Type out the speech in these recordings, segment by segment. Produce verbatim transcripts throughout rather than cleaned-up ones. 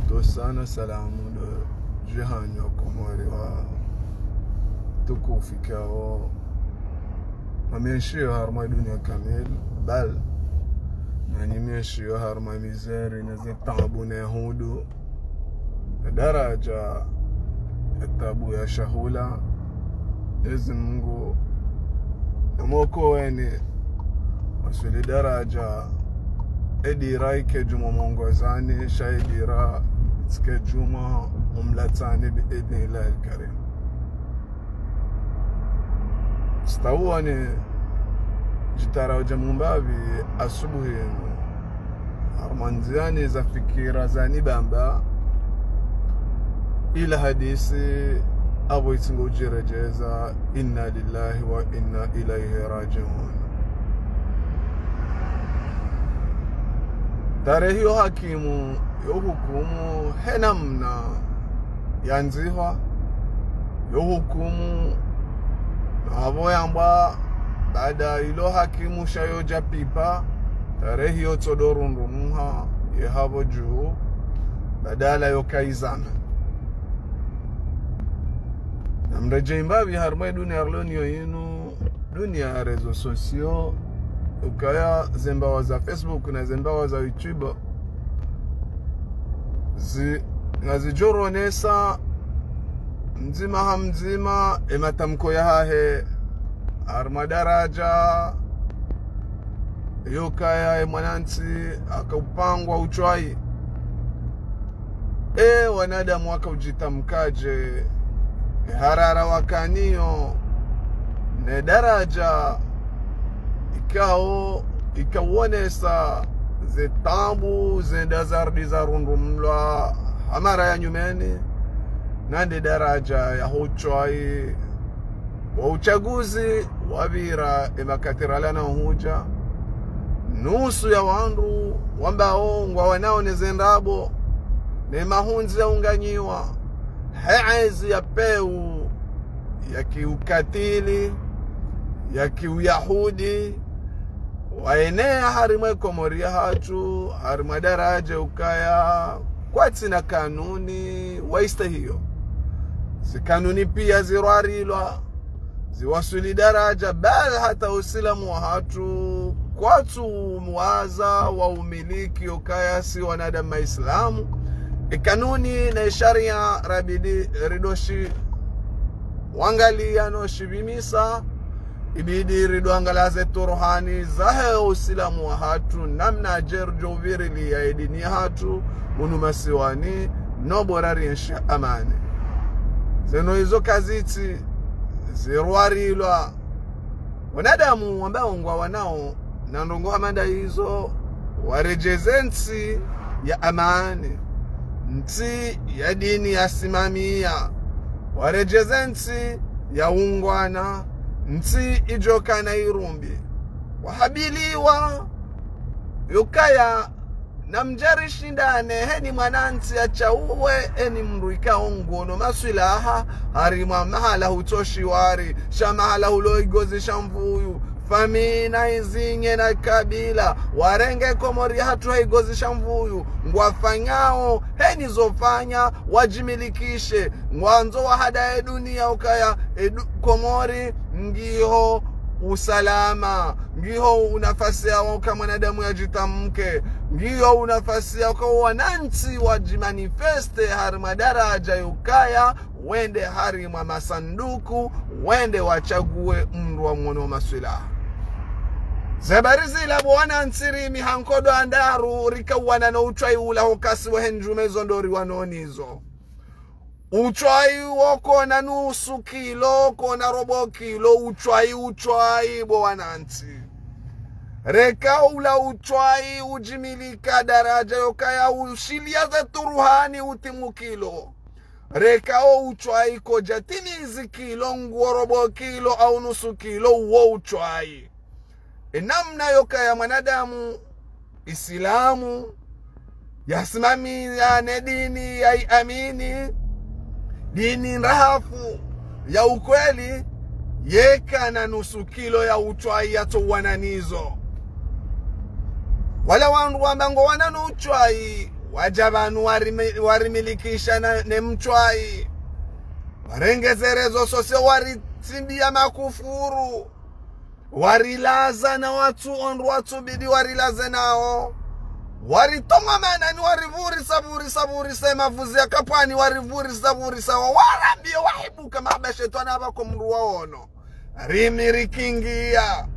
Ntosana salamu ndo djihani wa Komori watukufu ikao mamenshio harumwa dunia kamili, bal nanyi menshio harumwa mizeri na ze taabu na hudu, na daraja ya taabu ya shahula. Mwenyezi Mungu namwokoweni, waswili daraja edira ike djuma mwongozani, sha edira itsike djuma mumlatsani bi idhnillahi lkarim. Stawuwa ni djitara udja mumbapvi asubuhi yinu. Harumwa ndziani za fikira zanibamba, ila hadisi apvo itsingo udjiredjeza, inna lillahi wa inna ilayhi rajiun. Tarehi yo hakimu yo hukumu he namna yandzihwa, yo hukumu na apvo yambwa, baada ilo hakimu sha yodja pipva, tarehi yo tsodo rundumuha ye hapvo dju, badala yo kaizana. Namredjei mbapvi harumwa edunia rilo nayo yinu, dunia ya réseaux sociaux, ukaya zembawa za Facebook na zembawa za YouTube, zi, ngazidjoronesa mdzima ha mdzima ematamko yahahe harumwa daraja yokaya emwanantsi akaupangwa utswayi. E wanadamu wakaudjitamkaje, eharara wakanayo, ne daraja ikao, ikawonesa ze taabu zenda zarudi zarundumlwa ha mara ya nyumeni, na nde daraja ya ho utswayi wa utsaguzi wapvira emakati ralawa nawo hudja. Nusu ya wandru wambao ngwawanao ne ze ndrabo, ne mahundzi yaunganyiwa, he ezi ya pewu ya kiukatili, ya kiuyahudi, waenea harimwa e Komori yahatru, harimwa daraja ukaya kwatsina kanuni waistehiyo. Ze kanuni pia zirwarilwa, ziwaswili daraja, bal hata usilamu wahatru kwatsu mwaza wa umiliki ukaya si wanadamu maislamu. E kanuni ne sharia rabidi ridoshi wangalia no shipvimisa, ibidi ridoangalia ze turuhani zahe usilamu wahatru, namna dje ridjo uvirilia edini yahatru unu masiwani, no bora rienshi amani. Zeno izo kazitsi zirwarilwa. Wanadamu wambao ngwawanao na ndrongo hama nda izo, waredjeze ntsi ya amani, ntsi ya dini yasimamia, waredjeze ntsi ya ungwana, ntsi idjokana irumbi. Wahabiliwa yukaya namdjarishindane, heni mwanantsi yatsauwe, heni mdru ikao ngono maswilaha, harimwa mahala hutsoshi wari, sha mahala hulo igozi sha mvuyu, fami na izinye na kabila, warenge Komori yahatru ha igozi sha mvuyu, ngwafanyao, heni zofanya, wadjimilikishe, ngwandzo wahadaye dunia ukaya, edu, Komori, ngiho usalama, ngiho unafasi yawo uka mwanadamu yadjitamke, ngiho unafasi yawo uka wanantsi wadjimanifeste harimwa daraja yukaya, wende harimwa masanduku, wende watsaguwe mdru wa mwono maswilaha. Ze habari zila bo wanantsi rimi ha nkodo andaru rikauwana no utswayi ula hokasi wahe ndjume zo ndo riwano nizo. Utswayi wo kona nusu kilo, kona robo kilo, utswayi, utswayi bo wanantsi. Reka ula utswayi udjimilika daraja yokaya ushilia ze turuhani utimu kilo. Reka o utswayi kodjatimizi kilo, nguo robo kilo au nusu kilo, uwo utswayi. Enamna yokaya mwanadamu isilamu yasimamia ne dini yaiamini, dini ndrahafu ya ukweli, yeka na nusu kilo ya utswayi yatsowana nizo. Wala wandru wamba ngowana no utswayi, Wadja pvanu warimi-, warimilikisha na, ne mtswayi. Warenge ze réseaux sociaux, waritsimbiya makufuru. Warilaza na watsu ondru watsu bidi warilaze nawo. Waritonga manani, waripvurisa, pvurisa, pvurisa, emavuzi ya kapvwani, waripvurisa, pvurisa, wa-, warambiye, wahibuka, mahaba shetwani apvako mndru waono. Rimi rikingiya.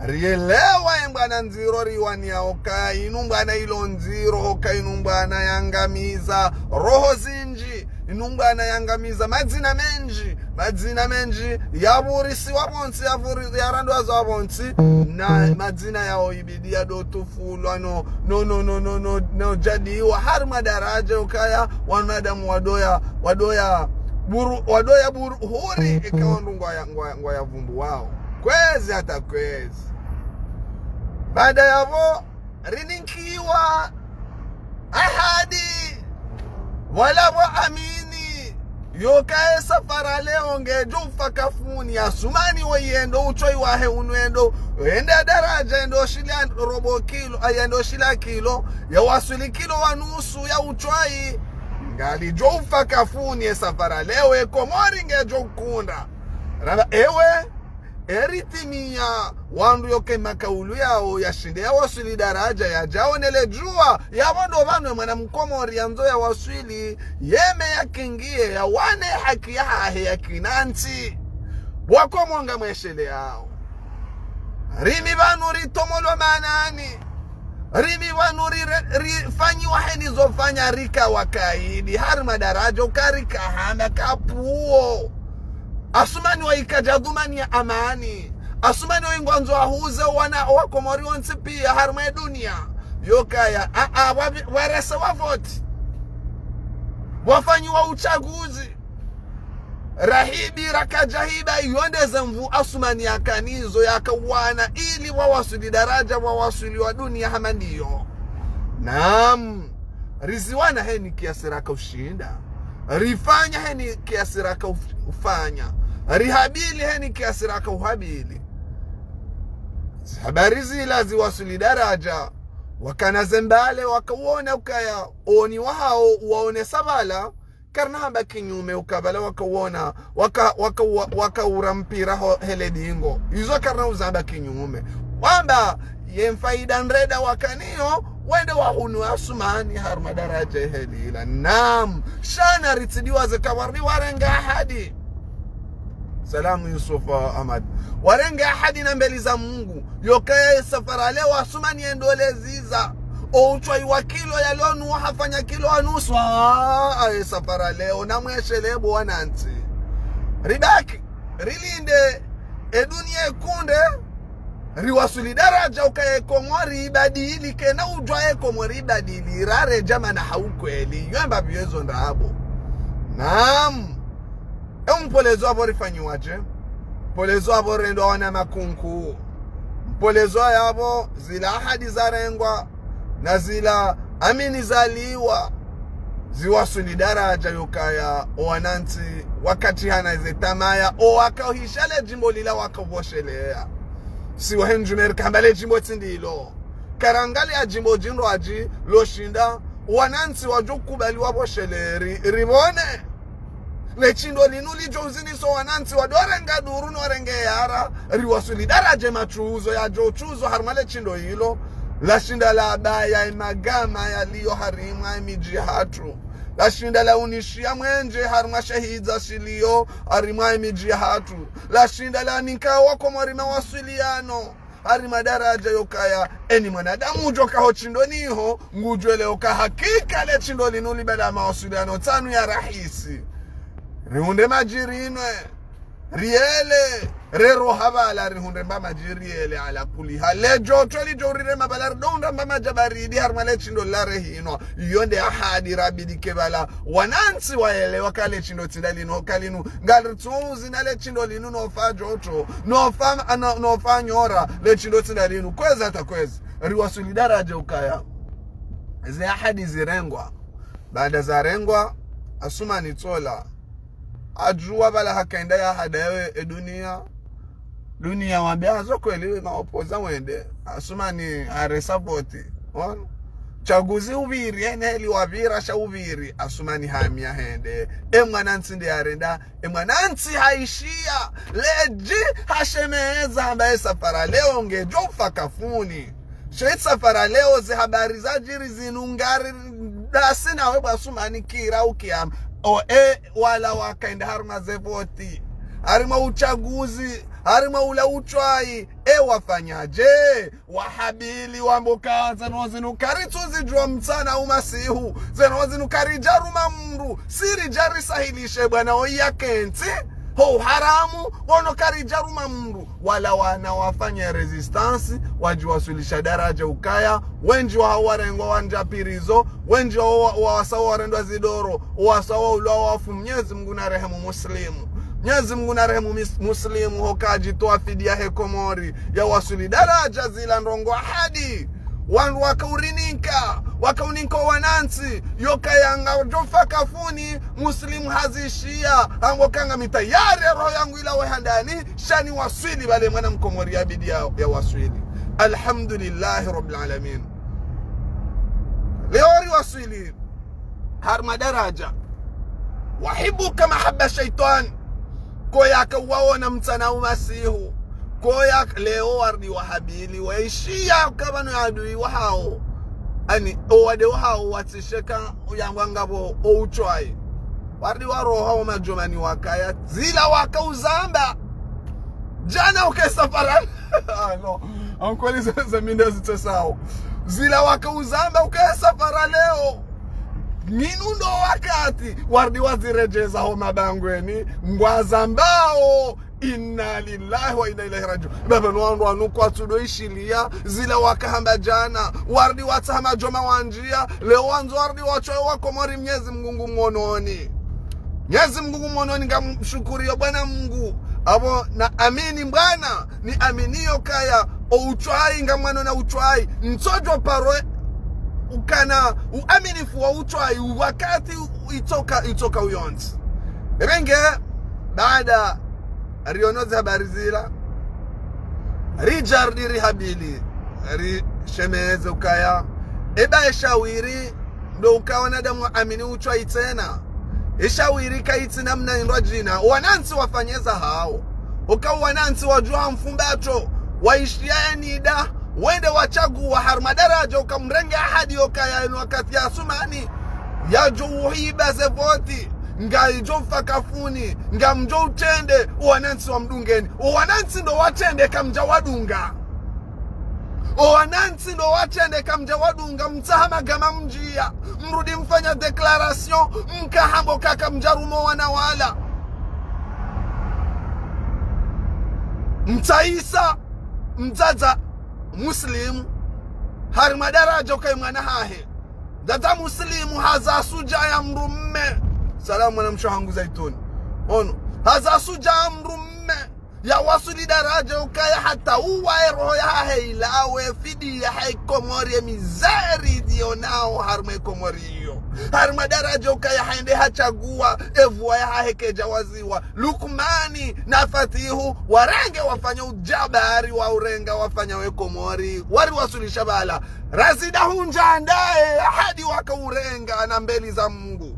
Rielewa ye mbwana ndziro riwaniya oka inu mbwana ilo ndziro, oka inu mbwana yangamiza roho zindji, inu mbwana yangamiza madzina mendji, madzina mendji yapvurisiwa pvontsi, yapvuri-, yarandwaza pvontsi, na madzina yawo ibidi yadotufulwa no, no, no, no, no, no, no jadiwa. Harimwa daraja ukaya wanadamu wadoya, wadoya buru, wadoya buru huri eka wandru ngwaya, ngwaya, ngwaya vumbuwawo. Kwezi hata kwezi. Baada yapvo, rininkiwa ahadi, wala pvo amini, yoka ye safara leo ngedjo ufa kafuni, Asumani wo yendo utswayi wahe unu endo, yende daraja, yendo shila robo kilo, a, yendo shila kilo, yawaswili kilo wa nusu ya utswayi, ngalidjo ufa kafuni ye safara leo, e Komori ngedjo ukunda. Ramba, ewe, eritimiya wandru yoke makaulu yawo yashinde yawaswili daraja, yadjaone le djuwa, yapvo ndo pvanu e mwana mkomori yandzo yawaswili, yeme yakingiye, yawane haki yahahe ya kinantsi. Wakomori ngamwesheleyawo. Rimi pvanu ritomolwa manani. Rimi pvanu ri-, ri-, rifanyiwa heni zofanya rika wakaidi. Harimwa daraja uka rika hama kapvuwo. Asumani wayi kadja dhumaniya amani. Asumani wayi ngwandzo ahuze wana wa Komori wontsi piya harimwa ye duniya. Yokaya, a, a, wa-, warese wavoti. Wafanyiwa utsaguzi. Rahibi, rakadjahiba, iyo nde ze nvuu Asumani yakanazo, yakawana, ili wawaswili daraja, wawaswili wa duniya hama ndiyo. Naam. Riziwana heni kiasi raka ushinda. Rifanya heni kiasi raka uf-, ufanya. Rihabili heni kiasi raka uhabili. Ze habari zila ziwaswili daraja. Wakana ze mbale, wakawona ukaya, oni wahawo, waonesa pvala, karina hamba kinyume uka pvala wakawona, waka, waka, wa-, wakaura mpira ho, hele dingo. Izo karina uzamba kinyume. Wamba, ye mfaida ndrabo wakanayo, wende wahunu Asumani harumwa daraja helila. Naam, sha na ritsidiwaze ka wari warenge ahadi. Salamu Yusuf Ahmad. Warenge ahadi na mbeli za Mungu. Yokaya ye safara leo Asumani yendo leziza. O utswayi wa kilo yalo nuwo hafanya kilo wa nusu. Ah, ye safara leo. Namweshele bo wanantsi. Ribaki. Rilinde. E duniya ikunde. Riwaswili daraja ukaya e Komori ibadili, kena udjuwa e Komori ibadili, rare djamana ha ukweli, yo mbapvi yezo ndrabo. Naam. E mpolezo apvo rifanyiwaje? Mpolezo apvo rendwa wana makunku. Mpolezo yapvo zila ahadi zarengwa, na zila amini zaliwa, ziwaswili daraja yokaya, o wanantsi, wakatihana ze tamaya, o wakauhisha le djimbo lila wakavoshelea. Si wahe ndjumeri kamba le djimbo tsi ndilo. Karangaliya djimbo djindrwadji, loshinda, wanantsi wadjo kubali wavoshelee, rivone. Le shindo linu lidjo uzinisa o wanantsi wadjo renga duru no renge yara, riwaswili daraja matsuzo yadjo tsuzwa harumwa le shindo ilo, lashinda labaya emagama yaliyo harimwa emidji yahatru. Lashinda launishiya mwenje harumwa shahidza shiliyo harimwa emidji yahatru. Lashinda lanika wakomori mawaswiliyano harimwa daraja yokaya, eni mwanadamu udjoka ho shindoni ho, ngudjuwelewo ka hakika le shindo linu libala mawaswiliyano tsanu ya rahisi. Rihundre madji rinwe, riyele, rero habala rihundre mba madji riyele ala kuliha. Le djoto lidjo urirema bala ridohundra mba madji ya baridi harumwa le shindo lila rehinwa. Iyo nde ahadi rabidi ke bala wanantsi wayelewa ka le shindo tsi nda linu, ka linu. Ngaritsuzi na le shindo linu nofa djoto, nofa, no, nofa nyora, le shindo tsi nda linu. Kwezi hata kwezi. Riwaswili daraja ukaya. Ze ahadi zirengwa. Baada zarengwa, Asumani tsola. Adjuwa bala hakaenda yahadaye e duniya. Duniya wambe azo kweli maopoza wende. Asumani haresa voti. Ono? Tsaguzi uviri, eneli wavira sha uviri, Asumani hamia hende. E mwanantsi nde yarenda, e mwanantsi haishiya, ledji hashemeza hamba e safara leo ngedjo ufa kafuni. She safara leo ze habari zadjiri zinu ngari dasi nawe bo Asumani kira ukiyama. O e wala wakaenda harumwa ze voti, harumwa utsaguzi, harumwa ula utswayi, e wafanyadje? Wahabili wambo ka zeno zinu karitsuzidjuwa mtsana umasihu. Zeno zinu karidjaruma mndru. Siri djarisahilishe bwana oyi yakentsi ho uharamu, wono karidjaruma mndru. Wala wana wafanya résistance, wadjiwaswilisha daraja ukaya, wendji wahawo warengwa wandja pirizo, wendji wahawo wa, wa, wasawo warendwa zidoro, wasawo ulwa wafu. Mnyezi Mngu narehemu Muslimu. Mnyezi Mngu narehemu mis-, Muslimu, hoka hadjitowa fidiya he Komori, yawaswili daraja zila ndrongo ahadi. Wandru wakaurinika, wakaunika wanantsi, yokaya ngadjo ufa kafuni, Muslimu hazishiya, hamba ka ngami tayari roho yangu ilawe handani, sha niwaswili pvale mwana Mkomori yabidi ya, yawaswili. Alhamdulillahi Rabbil Alamin. Leo riwaswili harumwa daraja. Wahibuka mahaba shaitwani. Ko yaka uwaona mtsana umasihu. Ko yaka leo warudi wahabili, waishiya ka pvanu adui wahawo. Ani, owade wahawo watsisheka uyangwa ngapvo o utswayi. Warudi waroha o madjomani wakaya. Zila waka uzamba djana uka e safara. Ah, non. Ankoli ze, ze minde zitsesawo. Zila waka uzamba uka e safara leo. Nginu ndo wakati. Warudi waziredjeza ho mabangweni. Ngwazambao. Inna lillahi wa inna ilaihi rajiun. Baba no wandru wanu kwatsudo ishiliya. Zila waka hamba djana. Warudi watsaha madjoma wandjiya. Leo wandzo warudi watswaye wa Komori, Mnyezi Mngu ngu mwononi. Mnyezi Mngu ngu mwononi, ngamshukuriyo bwana Mngu. Apvo na amini bwana, ni aminiyo kaya o utswayi, ngamwano na utswayi. Ntsodjo paro ukana uaminifu wa utswayi, wakati u-, itsoka, itsoka uyontsi. Ebenge, baada riono ze habari zila, ridja rudi rihabili, rishemeze ukaya eba e shawiri ndo uka wanadamu waamini utswayi tsena. E shawiri kayitsi namna indrwadjina. Wanantsi wafanye zahawo. Uka wanantsi wadjuha mfumbatsho. Waishiya ye nida. Wende watsaguwa harumwa daraja uka mrenge ahadi yokaya inu wakati ya Asumani yadjo uhiba ze voti. Ngayidjo ufa kafuni. Ngamdjo utrende. Wanantsi wamdungeni. Wanantsi ndo watrende kamdja wadunga. O wanantsi ndo watrende kamdja wadunga, mtsaha magama mndjiya, mrudi mfanya déclaration, mka hambo ka kamdja rumo wana wala. Mtsahisa mdzadze Muslimu, harumwa daraja uka ye mwana hahe. Mdzadze Muslimu haza sudja ya mdrume. Salamu mwana msho hangu Zaituni. Ono. Haza sudja ya mdrume. Yawaswili daraja ukaya hata uwa e roho yahahe ilawe, fidiya yahe Komori, e mizeri iliyo nawo harumwa e Komori iyo. Harumwa daraja ukaya hende hatsaguwa, e vuwa yahahe kayidja waziwa. Lukmani na Fatihu, warenge wafanya udjabari wa urenga wafanya we Komori. Wariwaswilisha pvala. Razida hundja ndaye, ahadi waka urenga na mbeli za Mngu.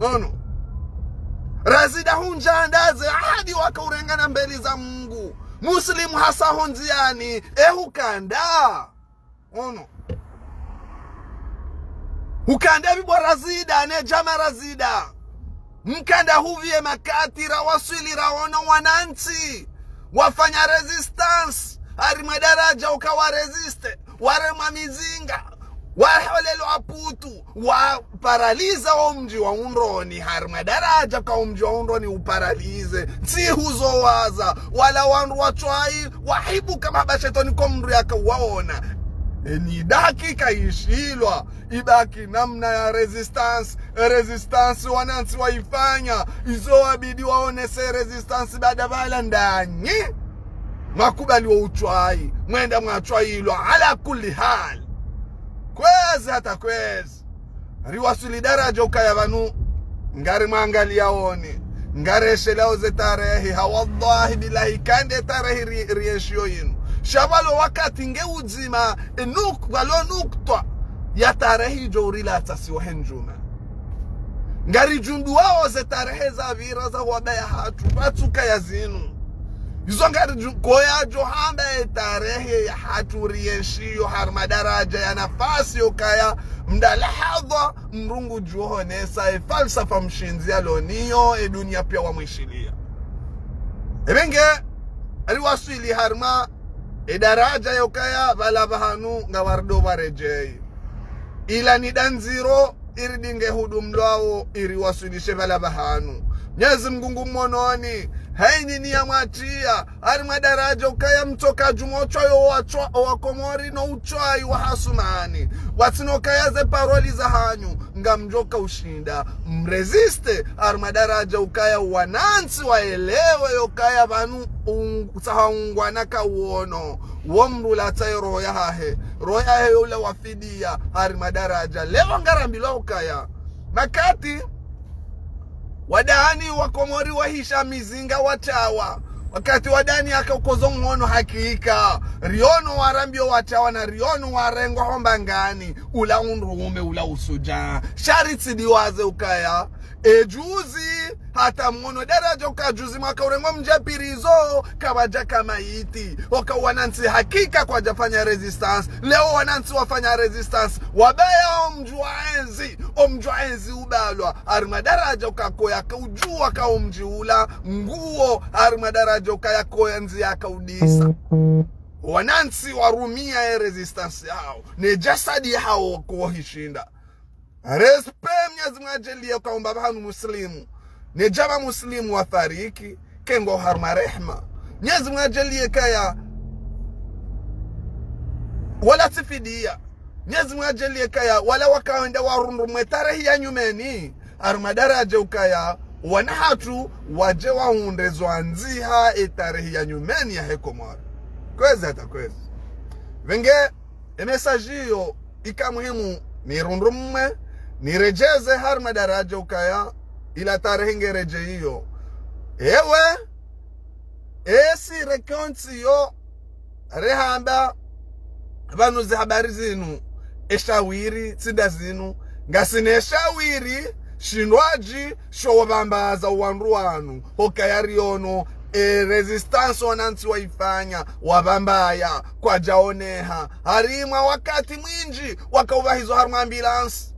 Ono. Razida hundja ndaze, ahadi waka urenga na mbeli za Mngu. Muslimu hasa hondziyani, e hukanda. Ono. Hukanda bibo Razida, ne djama Razida. Mkanda huviye makati rawaswili raono wanantsi. Wafanya résistance. Harumwa daraja uka wa résiste. Waremwa mizinga. Waholelwa putu. Wa paraliza wo mdji wa Undroni, harumwa daraja ka wo mdji wa Undroni uparalize. Ntsihu zo waza, wala wandru watswayi, wahibuka mahaba shaitwani ko mndru yaka uwaona. Eni dakika ishilwa, ibaki namna ya résistance, e résistance wanantsi waifanya, izo wabidi waonese résistance baada pvala ndanyi. Makubali wo utswayi, mwenda mwatswayilwa, ala kulli hal. Kwezi hata kwezi. Riwaswili daraja ukaya pvanu, ngari mwangaliya woni, ngari eshelao ze tarehi, ha wallahi billahi, kayinde tarehi ri-, rieshiyo yinu. Sha pvalo wakati nge udzima, e nuk-, pvalo nuktwa. ya tarehi djo urilatsa siwa he ndjuma. Ngaridjunduwao ze tarehi zapvira za wabaya hatru, pvatsukaya zinu. Izo ngaridju-, koyadjo hamba e tarehi ya hatru rienshiyo harumwa daradja ya nafasi yokaya mda lahadha mdru ngudjo honesa e falsafa mshindzi yalo nayo, e dunia piya wamwishiliya. Ebe nge, riwaswili harumwa e daradja yokaya pvala pvahanu ngapvo ridjo pvaredjeyi. Ila ni dandziro iridinge hudumlwawo iriwaswilishe pvala pvahanu. Mnyezi Mngu ngumwononi, hayini ni ya mwatiya, harumwa daradja ukaya mtsoka djumwa utswayo wa tswa-, wa Komori no utswayi wa Hasumani. Watsi nokaya ze paroli zahanyu, ngamdjoka ushinda. Mreziste, harumwa daradja ukaya wanantsi waelewe yokaya pvanu ung-, tsaha ungwana kawuono. Wo mdru latsa ye roho yahahe. Roho yahahe yo ula wafidiya, harumwa daradja. Leo ngarambilwa ukaya. Makati, wadani wa Komori wahisha mizinga watrawa. Wakati wadani aka ukozo mhono hakika. Riono warambiyo watrawa na riono warengwa ho mbangani. Ula undrume, ula usuja. Sha ritsi diwaze ukaya. E juzi, hata mwono daradja uka juzi mwaka urengwa mdja pirizo, kapvadja ka mayiti. Oka wanantsi hakika kwadjafanya résistance. Leo wanantsi wafanya résistance. Wabaya o mdji wa enzi. O mdji wa enzi ubalwa. Harumwa daradja uka koya ka udjuwa ka o mdji ula. Nguwo harumwa daradja uka ya koya ndziya ka udisa. Wanantsi warumiya e résistance yawo. Ne jasadi yawo ko hishinda. Respect Mnyezi Mngu ajaliye uka o mbapvahanu muslimu. Ne djama muslimu wafariki, kengo harumwa rehma. Mnyezi Mngu ajaliye kaya, wala tsifidiya. Mnyezi Mngu ajaliye kaya, wala wakawenda warundru mwe tarehi ya nyumeni, harumwa daradja ukaya, wana hatru wadje wahundre zo andziha e tarehi ya nyumeni ya he Komori. Kwezi hata kwezi. Pvenge, e message iyo ika muhimu nirundru mwe, niredjeze harumwa daradja ukaya, ila tarehi ngeredjeyi iyo. Ewe, esi rekonti yo, rehamba, pvanu ze habari zinu, e shawiri, tsi nda zinu, ngasina e shawiri, shindrwadji, sho wapvambaza wandru wanu, hokaya riono, e résistance wanantsi waifanya, wapvambaya, kwadjaoneha. Harimwa wakati mwindji, wakaupvahizo harumwa ambulance.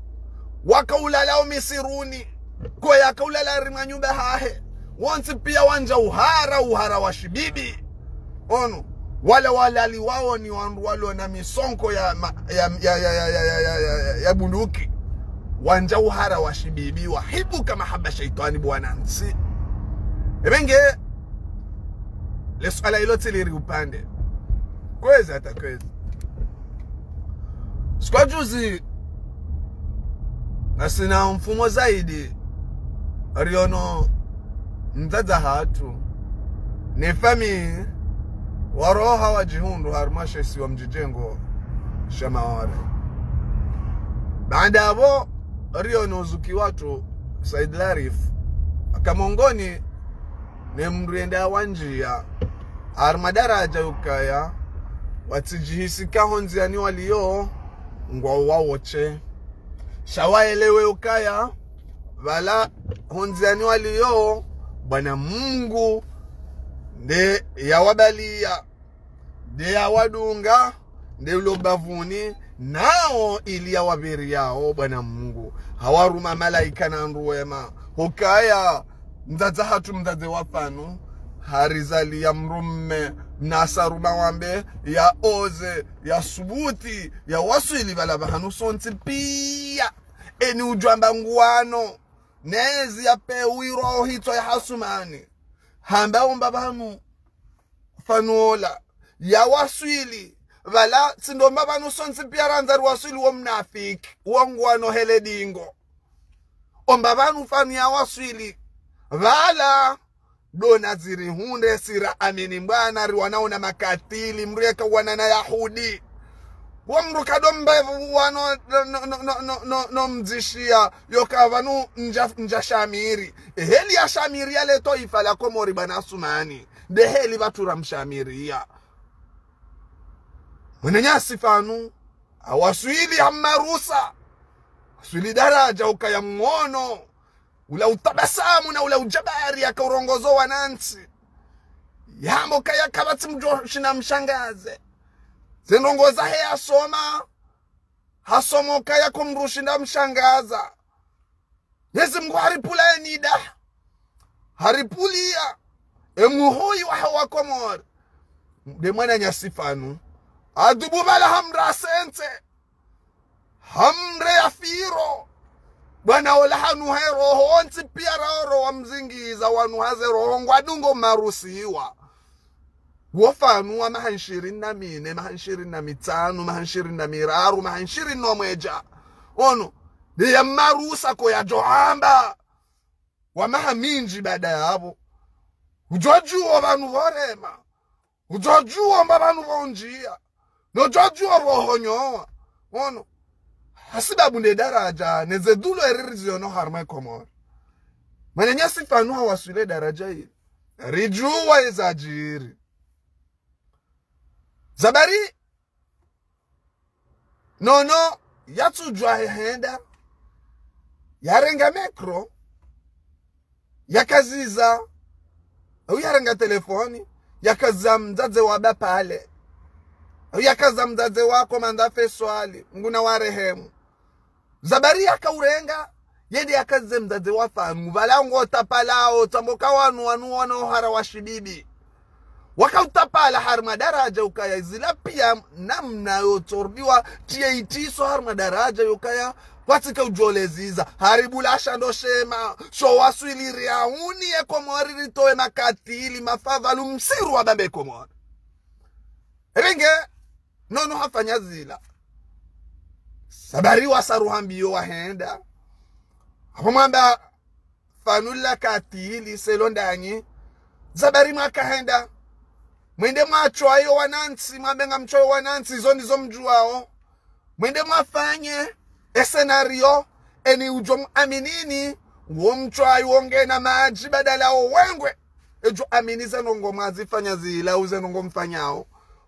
Wakaulala o misiruni. Koya kaulala harimwa nyumba hahe. Wontsi piya wandja uhara, uhara wa shibibi. Ono, wala walali wawo ni wandru walo na misonko ya ma-, ya, ya, ya bunduki. Wandja uhara wa shibibi, wahibuka mahaba shaitwani bo wanantsi. Ebe nge, le suala ilo tsi liri upande. Kwezi hata kwezi. Siku ya juzi, ngasina mfumo zaidi, riono mdzadze hatru, ne famiyi waroha wadjihundru harumwa she isiwa mdjidjengo sha Maore. Baanda apvo, riono uzuki watru, Said Larif, aka mongoni, ne mndru yenda wandjiya, harumwa daradja ukaya, watsidjihisi ka ho ndziyani waliyo, ngwawo wawotse. Sha waelewe ukaya, pvala ho ndziyani waliyo, Bwana Mungu, nde yawabaliya, nde yawadunga, nde ulo bapvuni, nawo ili yawapviriyawo Bwana Mungu. Hawaruma malaika na wandru wema. Hukaya, mdzadze hatru mdzadze wa pvanu, harizaliya mdrume, mnasa ruma wambe, ya oze, ya subuti, ya waswili pvala pvahanu sontsi piya. Eni udjwamba ngwano, nezi ya pewirwa ohitswa ya Hasumani. Hamba omba pvanu, pvanu ola, ya waswili, pvala, tsi ndo mba pvanu sontsi piya randza riwaswili wo mnafiki, wo ngwano hele dingo. Omba pvanu pvanu ya waswili, pvala, dona ziri hundre sira amini mbwana riwana ona makatili, mdru yeka wana na Yahudi. Wo mdru kado mba wano no, no, no mdzishiya, yoka pvanu ndja, ndja shamiri. Eheli ya shamiri ya le twaifa la Komori bwana Asumani. Nde heli pvatsu ra mshamiriya. Mwananyasi pvanu, Hawaswili hammarusa. Waswili daraja ukaya mwono. Ula utabasamu na ula ujabari yakaurongoza wanantsi. Yamba ukaya kapvatsi mdru ushinda mshangaze. Ze ndrongoo zahe yasoma. Hasoma ukaya ko mdru ushinda mshangaza. Mnyezi Mngu haripvulia ye nida. Haripvulia. E muhuyi wahe wa Komori. Nde mwananyasi Fanu. Adubu pvala hamra sentsi. Hamre ya firo. Bwana ola hanu he roho. Wontsi pia raoro wamzingiza wanu haze roho. Ngwadungo marusiwa. Wo Fanu wa maha nshirini na mine, maha nshirini na mitsanu, maha nshirini na miraru, maha nshirini no mwedja. Ono, nde yammarusa ko yadjo hamba. Wa maha mindji baada yapvo. Udjodjuwa pvanu pvorema. Udjodjuwa mba pvanu pvondjia. No udjodjuwa pvohonyowa. Ono. Hasibabu nde daraja, ne ze dulo eri riziono harumwa ye Komori. Mwananyasi Fanu hawaswili daraja ili. Ridjuwa ezadjiri. Zabari, Nono, yatsudjuwa he henda, yarenga micro, yakaziza, au yarenga telefoni, yakaziza mdzadze wa Bapale, au yakaziza mdzadze wa Komanda Feswali, Mngu nawarehemu. Zabari yakaurenga, yende yakazize mdzadze wa Fanu, pvala ngo tapalao, tsamboka wanu, wanu wana ohara wa shibibi. Wakautapala harumwa daraja ukaya zila pia namna yotsordiwa, tiye itiso harumwa daraja yukaya, kwatsika udjoleziza, haribula shando shema, sho waswili riauni ye Komori ritowe makatili, mafadhalu msiru wa bambe Komori. Renge, Nono hafanya zila. Zabari wasaruha mbio wahenda. Hapvo mwamba Fanu la katili selo ndanyi. Zabari mwakahenda. Mwende mwatshwayo wanantsi, mwambe ngamtshwayo wanantsi, izo ndizo mdjuwao. Mwende mwafanye, e scénario, eni udjo muaminini, wo mtshwayo wongena madji badala wo wengwe. Edjo amini ze ndrongoo mwazifanya zila, uze ndrongoo mfanyao.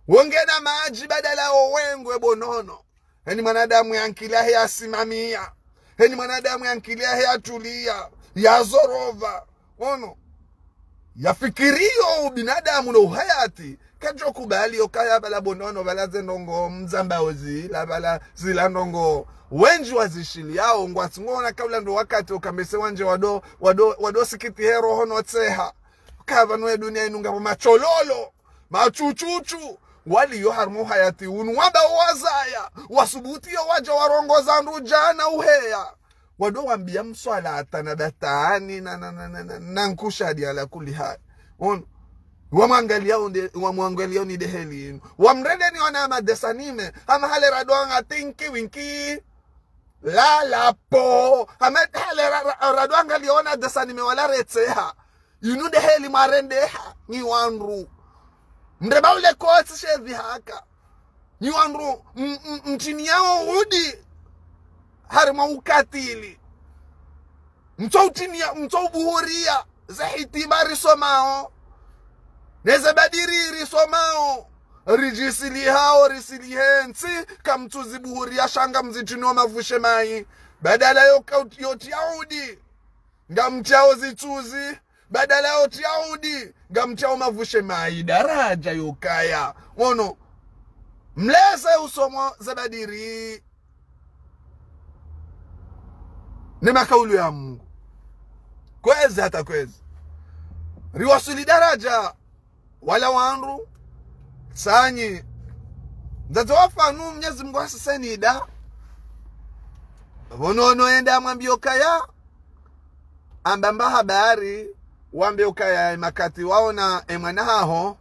Wongena madji badala wo wengwe bo Nono. Heni mwanadamu yankili yahe yasimamia. Heni mwanadamu yankili yahe yatulia. Yazorova. Ono. Yafikirio ubinadamu no uhayati. Kadjo kubali okaya pvala bo Nono pvala ze ndrongoo mzambao zila pvala zila ndrongoo. Wendji wazishiliao ngwatsi ngona kaula ndo wakati okamese wandje wado, wado, wado sikiti he roho no tseha. Kaya pvanu ye dunia inu ngapvo matsololo, matsutsutsu, waliyo harumwa uhayati unu, wamba wazaya, wasubutiyo wadja warongoza ndru djana uheya. Wado wambia mswala hata na batani, na, na, na, na, na, na nkushadi ala kuli hali. Ono, wamwangaliao nde, wamwangaliao ni deheli inu. Wamrende ni wana ama desanime, ama hale radwanga tinki winki. Lala po. Hama hale ra-, ra-, radwanga liona desanime wala retseha. Inu ndeheli mwarendeha, nyi wandru. Mreba ule kotsi shedhi haka. Nyi wandru, m-, m-, mtsiniyao udi. Harumwa ukatili. Mtso utinia, mtso ubuhuria. Ze hitima risomao. Neze badiri risomao. Ridjisilihao, risilihe ntsi, kamtsuzibuhuria sha ngamzitsinio mavushe mayi. Badala yo ka-, yo tiaudi. Ngamtiao zitsuzi, badala yo tiaudi, ngamtiao mavushe mayi, daraja yokaya. Ono, mleze usomo ze badiri. Ne makaulu ya Mungu. Kwezi hata kwezi. Riwaswili daraja, wala wandru, sanyi. Mdzadze wa Fanu Mnyezi Mungu hasiseni ida. Bo Nono yende amwambie okaya, amba mba habari, wambe okaya emakati waona emwana haho,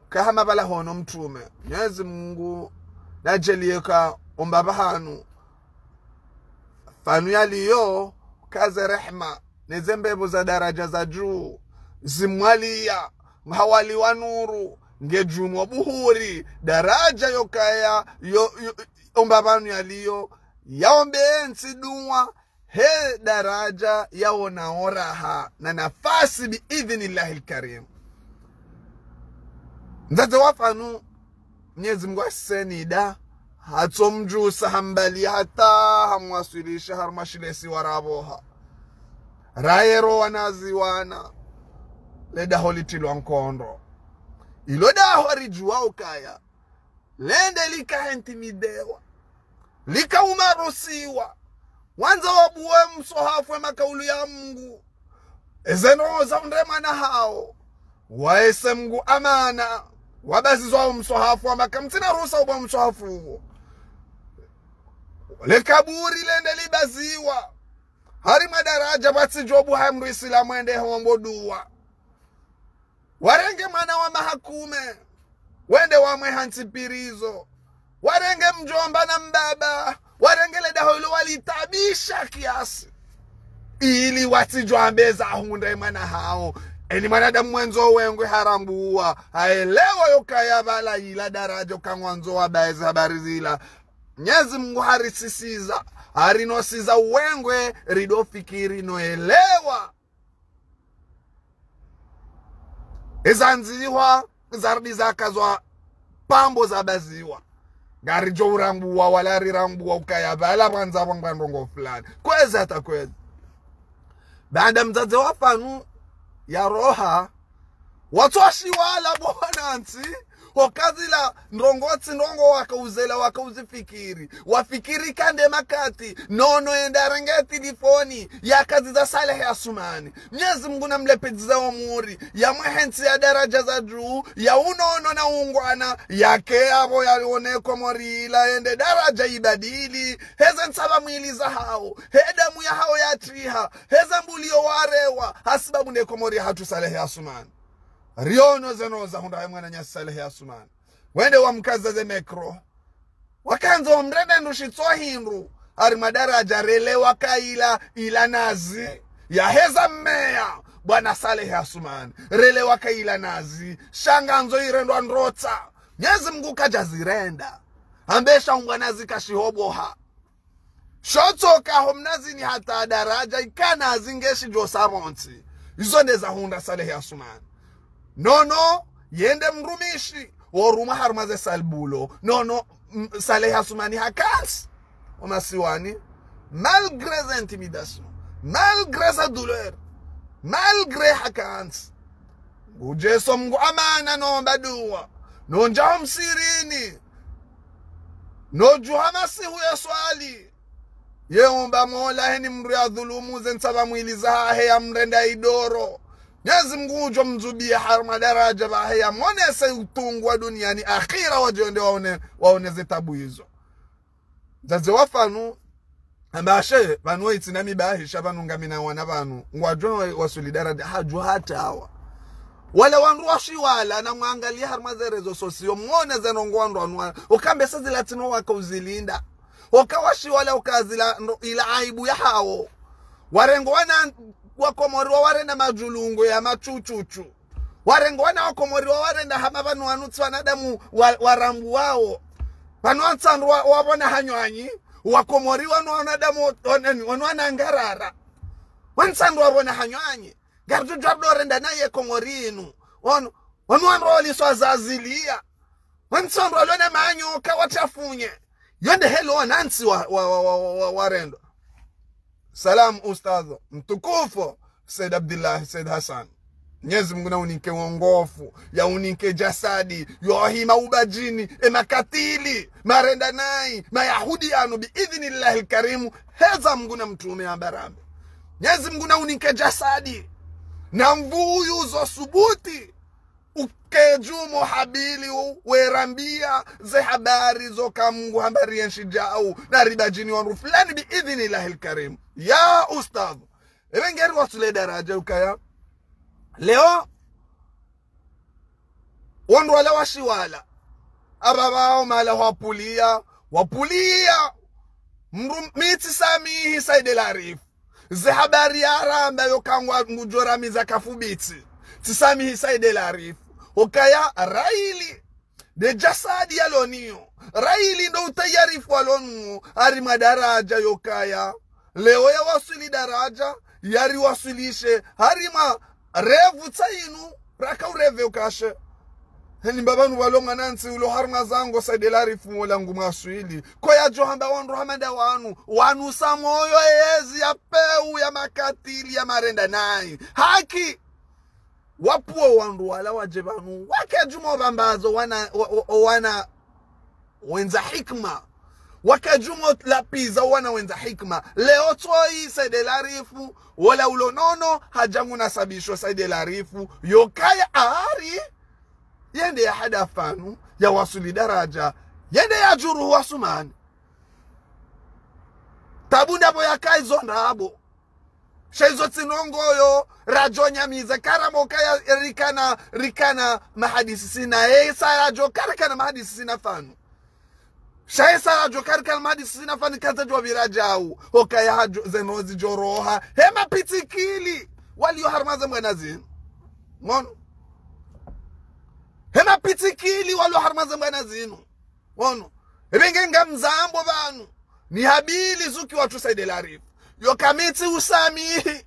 kahama pvala hono mtrume. Mnyezi Mungu nadjaliye ka omba pvahanu. Fanu yaliyo, kaze rehma, neze mbepvo za daraja za juu, zimwaliya, mhawali wa nuru, nge juu mwa buhuri, daraja yokaya, yo, yo, omba pvanu yaliyo, yaombe entsi dua, he daraja yaonao raha na nafasi bi idhnillahi lkarim. Mdzadze wa Fanu, Mnyezi Mungu hasiseni ida, hatsomdjusa hambali hata hamwaswilisha harumwa shile isiwa ra Pvoha. Rayero wanazi wana, le daho litrilwa nkondo. Ilo daho ridjuwa ukaya lende lika intimidewa, lika umarusiwa. Wandza wabuwe mswahafu wa makaulu ya Mungu. Eze ndrongo za hundre mwana hawo, waese Mungu amana, wabazizwa wo mswahafu, wamba kamtsina ruhusa ubuwa mswahafu uwo. Le kaburi lende libaziwa. Harimwa daraja pvatsidjo buha mdru isilamu ende hombo dua. Warenge mwana wa maha kume, wende wamweha ntsi prison. Warenge mdjomba na mbaba, warenge le daho ilo walitabisha kiasi, ili watsidjo ambeza hundre mwana hawo. Eni mwanadamu mwendzo wengwe harambuwa, haelewa yokaya pvala ila daraja ukangwandzo wabaeze habari zila. Mnyezi Mungu harisisiza, harinosiza wengwe, ridofikiri no elewa. Ezandzihwa, zarudi zakazwa pambo zabaziwa. Ngaridjo urambuwa, wala rirambuwa ukaya pvala pvandza pvangwa ndrongo fulani. Kwezi hata kwezi. Baanda mdzadze wa pvanu ya roha, watsoshi wala bona ntsi, okazila ndrongo tsi ndrongo wakauzela, wakauzifikiri. Wafikiri kande makati, nono yende arenge tilifoni, yakaziza Salehe Asumani. Mnyezi Mungu namlepvidziza wo muri, yamwehe ntsi ya daraja za juu, ya unono na ungwana, yake apvo yaone Komori ila yende daraja ibadili, heze ntsapva mwili zahawo, he damu yahawo yatriha, heze mbuli yo warewa, hasibabu nde Komori yahatru Salehe Asumani. Riono zeno zahundra ye mwananyasi Salehe Asumani. Wende wamkaza ze micro. Wakandzo wamrende ndru shitswa hindru. Harimwa daraja relewa kaila ila nazi. Yaheza mmeya, bwana Salehe Asumani. Relewa kaila nazi. Sha ngandzo irendwa ndrotsa. Mnyezi Mungu kadjazirenda. Ambesha umbwa nazi kashihoboha. Shotsoka ho mnazini hata daraja ikana zingeshi djo sa pvontsi. Izo nde zahundra Salehe Asumani. Nono, yende mrumishi, worumwa harumwa ze salbulo. Nono, m- Salehe Asumani hakantsi. Omasiwani, malgré ze intimidations, malgré sa douleur, malgré hakantsi. Ngudjeso Mungu amana nomba dua, nondja ho msirini, nodjuha masihu ya swali. Ye omba Mola heni mndru ya dhulumu ze ntsapva mwili zahahe ya mrenda idoro. Mnyezi Mungu udjo mdzubiya harumwa daraja pvahe ya monese utungu wa duniani akhira wadjo ende waone, waone ze tabu izo. Mdzadze wa pvanu, amba ashe, pvanu wa itsi na mibahisha pvanu ngamina wana pvanu. Ngwadjo wa, wa solidarité, hadjo hata awa. Wala wandru washiwala na mwangaliya harumwa ze réseaux sociaux, mwone ze ndrongo wandru wanu wa, okambe sa zila tsi no wakauzilinda. Oka washiwala oka zila ndo, ila aibu yahawo. Warengo wana wa Komori wa warenda madjulungu ya machuchuchu. Warengo wana wa Komori wa warenda hama pvanu wanu tsi wanadamu wa, warambuwawo. Pvanu wantsandru wa, wapvona hanywanyi. Wa Komori wanu wanadamu wa, nani, wanu wanangarara. Wantsandru wapvona hanywanyi. Ngaridjo djwabdo renda naye Komori inu. Wanu, wanu wandru waliswa zaziliya. Wantsandru walona manyoka watafunye. Yonde helo wanantsi wa, wa, wa, wa, wa, wa, warendo. Salam, Ustadh mtukufu Said Abdullah Said Hassan. Mnyezi Mungu na uninke wongofu, ya uninke jasadi, yo hima ubadjini, e makatili, marenda nayi, mayahudi yanu bi idhnillahi lkarimu, heza Mungu na mtrume ya barambe. Mnyezi Mungu na uninke jasadi, na mvuyu zo subuti, ukedjumo habili u, werambiya ze habari zo ka Mungu hamba riyenshi djau, na ribadjini wandru fulani bi idhnillahi lkarimu. Ya Ustadh, ebe ngeri wasule daraja ukaya. Leo, wandru wala washiwala. Aba bao mala wapuliya, wapuliya. Mndru mi tsisamihi Said El Arif. Ze habari yaramba yo kangwa ngudjo ramiza kafubitsi. Tsisamihi Said El Arif. Okaya raili. Nde jasadi yaloniyo. Raili ndo utayarifu walonuwo. Harimwa daraja yokaya. Leo ya waswili daraja, yari waswilishe. Harimwa revu tsa inu, raka ureve ukashe. Heni mbapvanu pvalo mwanantsi ulo harumwa zango Said El Arif wola ngu mwaswili. Ko yadjo hamba wandru hama nda wanu, wanu sa moyo yezi ya pewu ya makatili ya marenda nayi. Haki! Wapvuwe wandru wala wadje pvanu, wake djumwa pvambazo wana, wa, wa, wana wendza hikima. Wake djumwa lapviza wana wendza hikima. Leo tsoyi Said El Arif, wola ulo nono, hadja ngu nasabisho Said El Arif, yokaya ari, yende ya hada fanu, ya wasuli daraja, yende ya djuruhu Wasumani. Tabu ndapvo yakayi zo ndrabo. Sha izo tsi ndrongoo, radjo nyamize, karamba ukaya rikana, rikana mahadisi sina, yesa radjo karikana mahadisi sina fanu. Sha yesa radjo karikana mahadisi sina fanu kaza djo pvira djau, ukaya hadjo, zeno zidjo roha. Hema pitsikili, waliyo harumwa ze mbwana zinu. Ngono. Hema pitsikili, waliyo harumwa ze mbwana zinu. Ono, ebe nge ngamzambo pvanu, ni habili zuki watru Said El Arif. Yo kamitsi usamihi.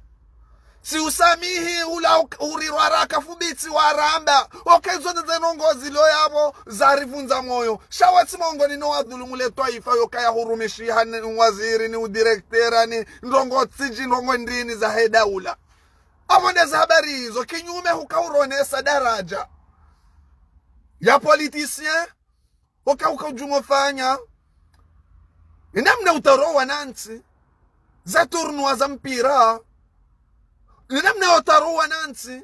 Tsi usamihi ula u-, urirwa raka fubitsi waramba. Oke zo nde ze ndrongoo zilo yapvo, zarivundza moyo. Sha watsi mongoni no wadhulumu le twaifa, yokaya hurumishiha ni waziri, ni udirektera, ni ndrongoo tsidji, ndrongoo ndrini za he daula. Apvo nde za habari izo, kinyume huka uronesa daraja ya politicien, oka, oka udjumwa fanya. Ni namna utarowa wanantsi. Za tournoi za mpira. Ni namna utarowa wanantsi.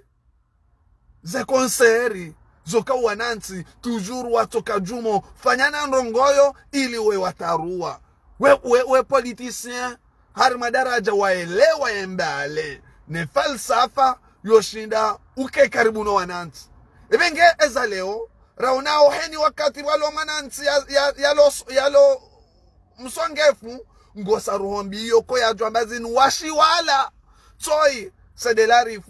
Ze concert. Zoka wanantsi. Toujours watsoka djumwa fanya na ndrongoo ili we wataruwa. We, we, we politicien. Harumwa daraja waelewa ye mbali, ne falsafa yoshinda uke karibu no wanantsi. Ebe nge eza leo, raonao heni wakati walo mwanantsi ya, ya, yalo, yalo msongefu, ngosa roho mbi yoko yadjo amba zinu washiwala. Tsoyi, Said El Arif,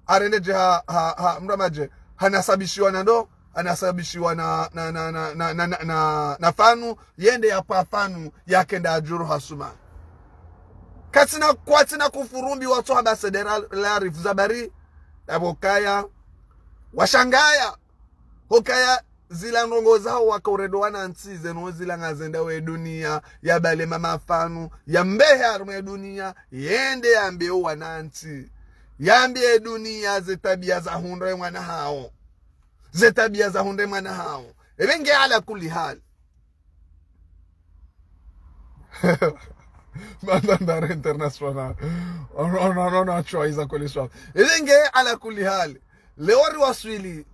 arende dje ha, ha, ha, mndru amadje, hanasabishiwa na ndo, hanasabishiwa na, na, na fanu, yende ya pva fanu, yakenda adjuru hasuma. Katsina, kwatsina kufurumbi watso hamba Said El Arif zabari, apvo kaya, washangaya, hukaya zila ndrongoo zaho waka uredo wanantsi zeno zila ngazendao ye dunia, ya bale mama fanu, ya mbehe harumwa ye dunia, yende yambe o wanantsi. Yambe ye dunia ze tabia za hundre mwana hawo. Ze tabia za hundre mwana hawo. Ebe nge ala kulli hali. Mandandare international. Ono, ono, ono, ono, atswa iza kweli swa. Ebe nge ala kulli hali. Leo riwaswili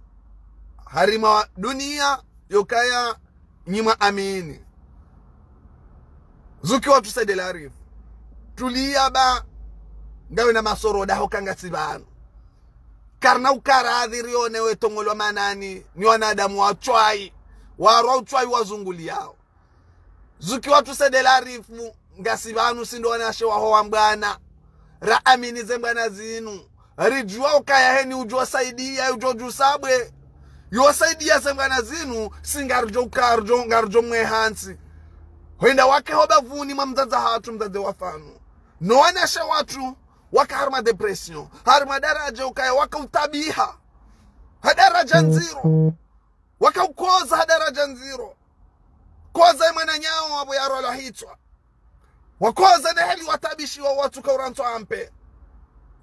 harumwa dunia yokaya nyi mwa amini. Zuki watru Said El Arif. Tuliya ba ngawe na masoroda hoka ngasi pvanu. Karina ukara adhiri one we tongolwa manani, ni wanadamu watswayi, warwa utswayi wazunguliyao. Zuki watru Said El Arif, ngasi pvanu si ndo wanashe waho wa mbwana. Ra amini ze mbwana zinu. Ridjuwa ukaya heni udjo saidiya, udjo djusabwe. Yo saidiya ze mbwana zinu, si ngaridjo uka, ridjo, ngaridjo mwe hantsi. Hwenda wake ho bapvuni mwa mdzadze hatru, mdzadze wa fanu. No wanashe watru, waka harumwa dépression. Harumwa daraja ukaya waka utabiha. Ha daraja ndziro. Waka ukoza ha daraja ndziro. Koza ye mwananyawo apvo yarwalwa hitswa. Wakoza ne heli watabishiwa watsuka urantswa ampe.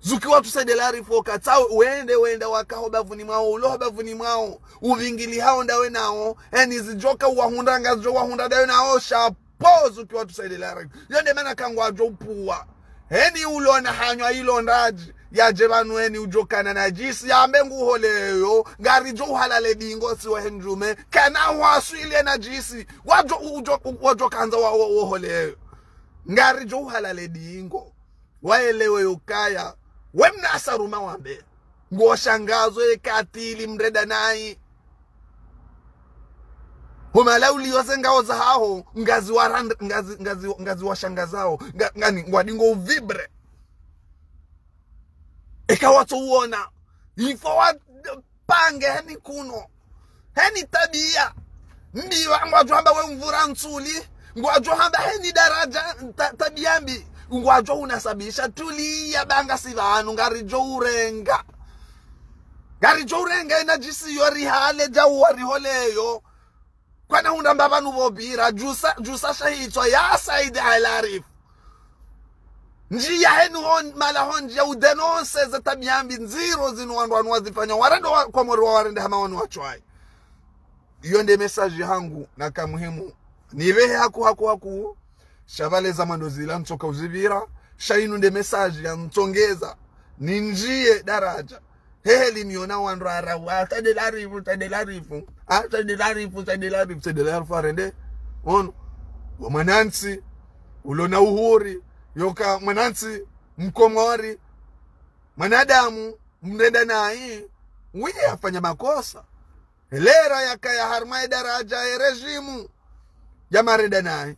Zuki watru Said El Arif oka tsawe wende wenda waka ho bapvuni mwawo, ulo ho bapvuni mwawo. Uvingili hawo ndawe nawo. Heni zidjoka uwahundra ngazidjo wahundra ndawe nawo. Chapeau zuki watru Said El Arif. Yo nde mana ka ngwadjo upvuwa. Heni ulo na hanywa ilo ndradji, yadje pvanu heni udjo kana nadjisi, yambe nguholeyo, ngaridjo uhalale dingo si wahe ndjume, kana waswili nadjisi, wadjo, udjo, wadjo kandza wa, wa, waholeyo. Ngaridjo uhalale dingo. Waelewe yokaya, we mna asaruma wambe. Ngoshangazo ye katili mreda nayi. Homa la uliyo ze ngawo zahaho, ngazi warand-, ngazi, ngazi, ngazi washangazao, nga-, ngani, ngwadingo uvibre. Eka watso uona, ifo wapange heni kuno. Heni tabia. Mbi wa-, ngwadjo hamba we mvura ntsuli, ngwadjo hamba heni daraja ta-, tabia mbi, ngwadjo unasabisha tuliya ba ngasi pvanu ngaridjo urenga. Ngaridjo urenga ina djisi yo rihale djau wariholeyo. Kwana hundra mbapvanu pvo pvira, djusa, djusa shahitswa ya Said Al-Arif. Ndjiya henu hon, mala hondjiya udénoncer ze tabiya mbi ndziro zinu wandru wanu wazifanya, warende wa, Komori wa warende hama wanu watswayi. Iyo nde message hangu naka muhimu. Nipvehe haku, haku, haku. Sha pvale za mwando zila ntsoka uzipvira. Sha inu nde message ya ntsongeza. Nindjiye daraja. Hehe limiona wandru arawa. Said Al-Arif, Said Al-Arif. Ah, Said Al-Arif, Said Al-Arif, Said Al-Arif arende. Ono. Wa mwanantsi. Ulo na uhuri. Yoka mwanantsi. Mkomori. Mwanadamu. Mrenda nayi. Wiye afanya makosa. Lera yakaya harumwa ye daraja ye régime ya marenda nayi.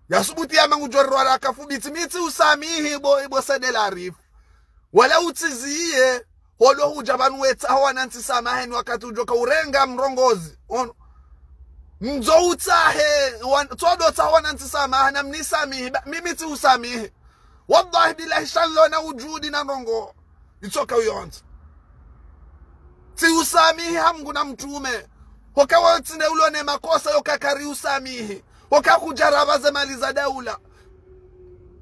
Yasubuti yamba ngudjo rwara kafu bitsi mi tsi usamihi bo, bo Said Al-Arif. Wala utsiziye, holo hudja pvanu wetsaho wanantsi samaha ni wakati udjoka urenga mrongozi. Ono. Mdzo utsahe, wan, tsodo tsaho wanantsi samaha na mnisamihi, ba, mi mi tsi usamihi. Wallahi billahi sha nlo na ujudi na ndrongo. Itsoka uyontsi. Tsi usamihi ha Mngu na mtrume. Hoka wontsi nde ulo ne makosa yoka kari usamihi. Hoka kudja raba ze mali za daula.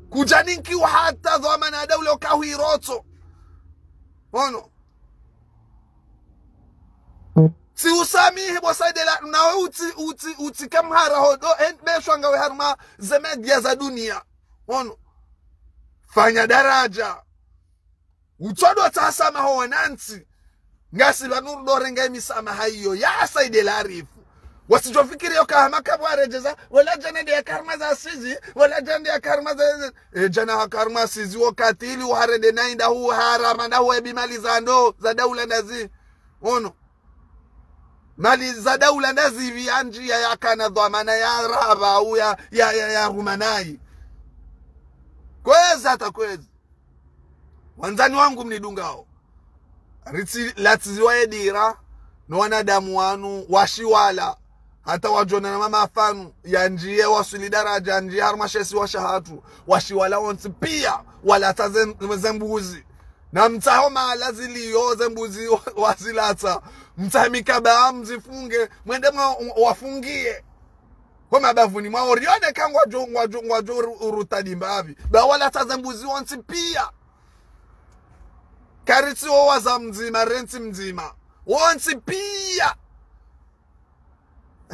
Kudja ninkiwa hata dhwamana ya daula hoka huirotso. Ono. Tsi usamihi bo Said Al-, nawe utsi, utsi, utsi kamhara hodo, en, beshwa ngawe harumwa ze média za duniya. Ono. Fanya daraja. Utsodo tsaha samaha ho wanantsi. Ngasi pvanu rudo renga ye misamaha iyo ya Said Al-Arif. Wasidjo fikiri yoka hama kabwa redjeza, wala djana nde yaka harumwa za sizi, wala djana nde yaka harumwa za, e, djana haka harumwa sizi wo katili, uharende nayi nda hu harama, nda hu ebi mali za ndo, za daula ndazi. Ono. Mali za daula ndazi pvi ya ndjiya yakana dhwamana ya raba u ya, ya, ya, ya rumanayi. Kwezi hata kwezi. Wandzani wangu mnidungao. Ritsi latsiziwa ye dira, no wanadamu wanu, washiwala. Hata wadjona na mama afanu, ya ndjiye waswili daraja, ndjiye harumwa she isiwa shahatru, washiwala wontsi piya, walatsa ze, ze mbuzi. Na mtsaho mahala ziliyo, ze mbuzi wa, wazilatsa. Mtsahe mikaba, mzifunge, mwende mwa, wafungiye. Ho mabavuni mwawo rione ka ngwadjo, ngwadjo, ngwadjo uru-, urutadi mbapvi. Ba walatsa ze mbuzi wontsi piya. Karitsi wo waza mdzima, rentsi mdzima. Wontsi piya.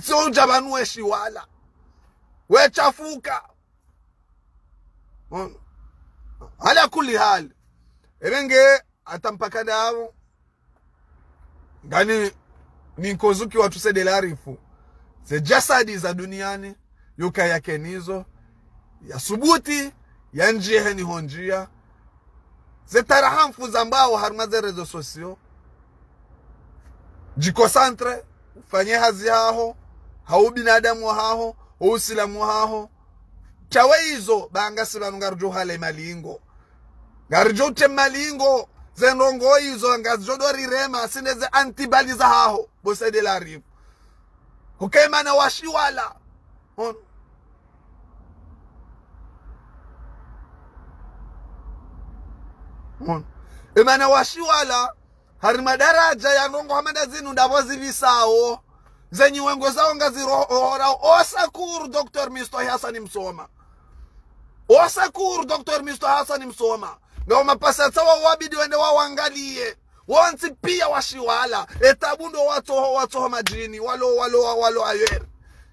Tsi udja pvanu we shiwala. We chafuka. Ono. Ala kulli hali. Ebe nge hata mpaka ndapvo. Ngani ninkozuki watru Said Al-Arif. Ze jasadi za duniani, yoka yake nizo, yasubuti, ya ndjiye heni ho ndjiya. Ze tarahamfu za mbao harumwa ze réseaux sociaux. Djiconcentre, ufanye hazi haho, ha ubinadamu haho, ho usilamu haho. Tsawe izo, ba ngasi pvanu ngaridjo hale malingo. Ngaridjo ute malingo, ze ndrongo izo, ngazidjo do rirema, sinde ze antibali za haho, bo Said Al-Arif. Hoka emana washiwala. Ono. Ono. Emana washiwala, harumwa daraja ya ndrongo hama nda zinu ndapvo zipvisawo. Ze nyiwengo zawo ngazirohorao. Au secours, Docteur Misto Hassan Msoma. Au secours, Docteur Misto Hassan Msoma. Ngao mapasa tsawa wabidi wende wawangaliye. Wontsi piya washiwala. Etabu ndo watsoho, watsoho madjini. Walo, walo, walo ayeri.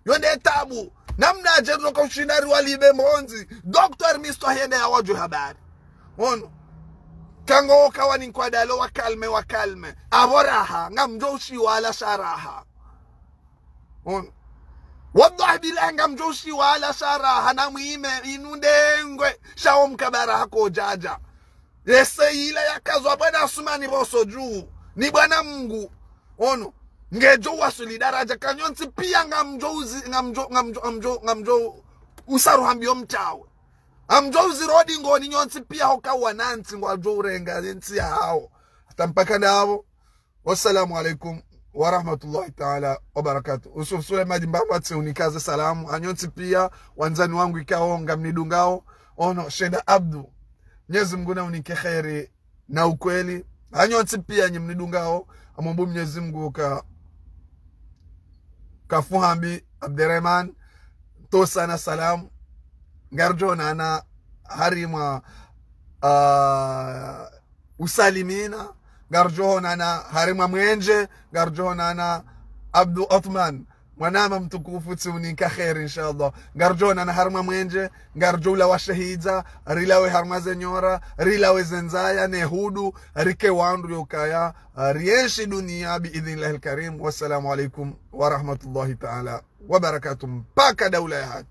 Yo nde etabu. Namnadje ndo ka ushinda riwalibe mbondzi. Docteur Misto hende yawadjuwe habari. Ono. Kango kawa ni nkwadalo wa calme, wa calme. Apvo raha. Ngamdjo ushiwala sha raha. Ono. Wallahi billahi ngamdjo ushiwala sha raha na mwime inu ndengwe. Sha wo mkabara hako djadja. Yese ila yakazwa bwana Asumani boso dju. Ni bwana Mngu. Ono. Ngedjo waswili daraja ka nyontsi piya ngamdjo uzi, ngamdjo, ngamdjo, ngamdjo, ngamdjo usaru hambiyo mtawe. Ngamdjo uzi rodi ngoni nyontsi piya hoka wanantsi ngwadjo urenga ntsi yahawo. Hata mpaka ndapvo. Wassalamu alaikum wa rahmatullahi ta'ala wa barakatuh. Yusuf Suleiman Dimbamba tse unikaze salamu. Ha nyontsi piya, wandzani wangu ikao, ngamnidungao. Ono, Sheda Abdu. Mnyezi Mngu na unike kheri na ukweli. Ha nyontsi piya nyi mnidungao. Amombo Mnyezi Mngu ka kafuhambi Abderemane, ntosana salamu. Ngaridjo onana harimwa, ah, usalimina. Ngaridjo onana harimwa mwenje. Ngaridjo onana Abdu Othman. Mwanama mtukufu, tsi uninka kheri, inshallah. Ngaridjo onana harimwa mwenje. Ngaridjo ulawa shahidza, rilawe harimwa ze nyora, rilawe ze ndzaya, ne hudu, rike wandru yokaya, ah, rienshi dunia bi idhnillahi lkarim. Wassalamu alaikum wa rahmatullahi taala wa barakatuh. Mpaka daula ya haki.